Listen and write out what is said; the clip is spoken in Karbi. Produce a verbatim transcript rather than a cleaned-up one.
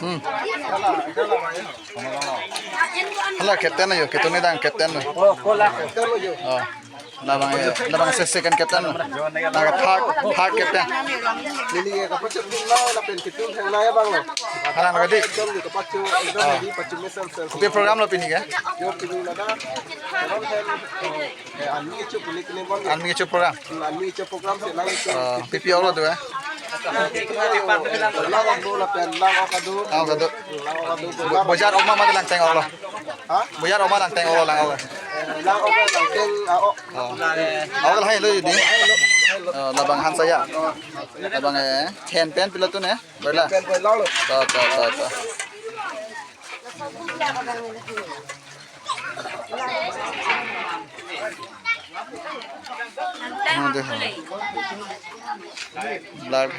Hmm. Hala captain ajo, ketun kedang captain. Oh, kola. Oh. Labang, eh, labang se second captain. Laga third, third captain. Neli ke kapachok dun lo, lapen ketun thang lo ya bang lo. Harang lagi. Ekdom di kapachok, ekdom Ah. di pachok mesen sen. Kopi program lo pini ke? Yo pini laga. Program thang, eh, anmi kecho pini kene bang. Anmi kecho program. Hmm, anmi kecho program si lang kecho. Oh, pipi olo tu eh? Lang olo lapen lang okadu. Lang okadu. Lang okadu. Bo-, bojar oma mati langteng olo. Ha? Bojar oma langteng olo lang olo. Eh, lang oka langteng, ah, oh. Oh. Ako lahai lo yun. Oh, labang han saya. Labang eh, hand pen pilo tu ne. Bela. Pen pen lang lo. To, to, to, to. Ano to? Blood.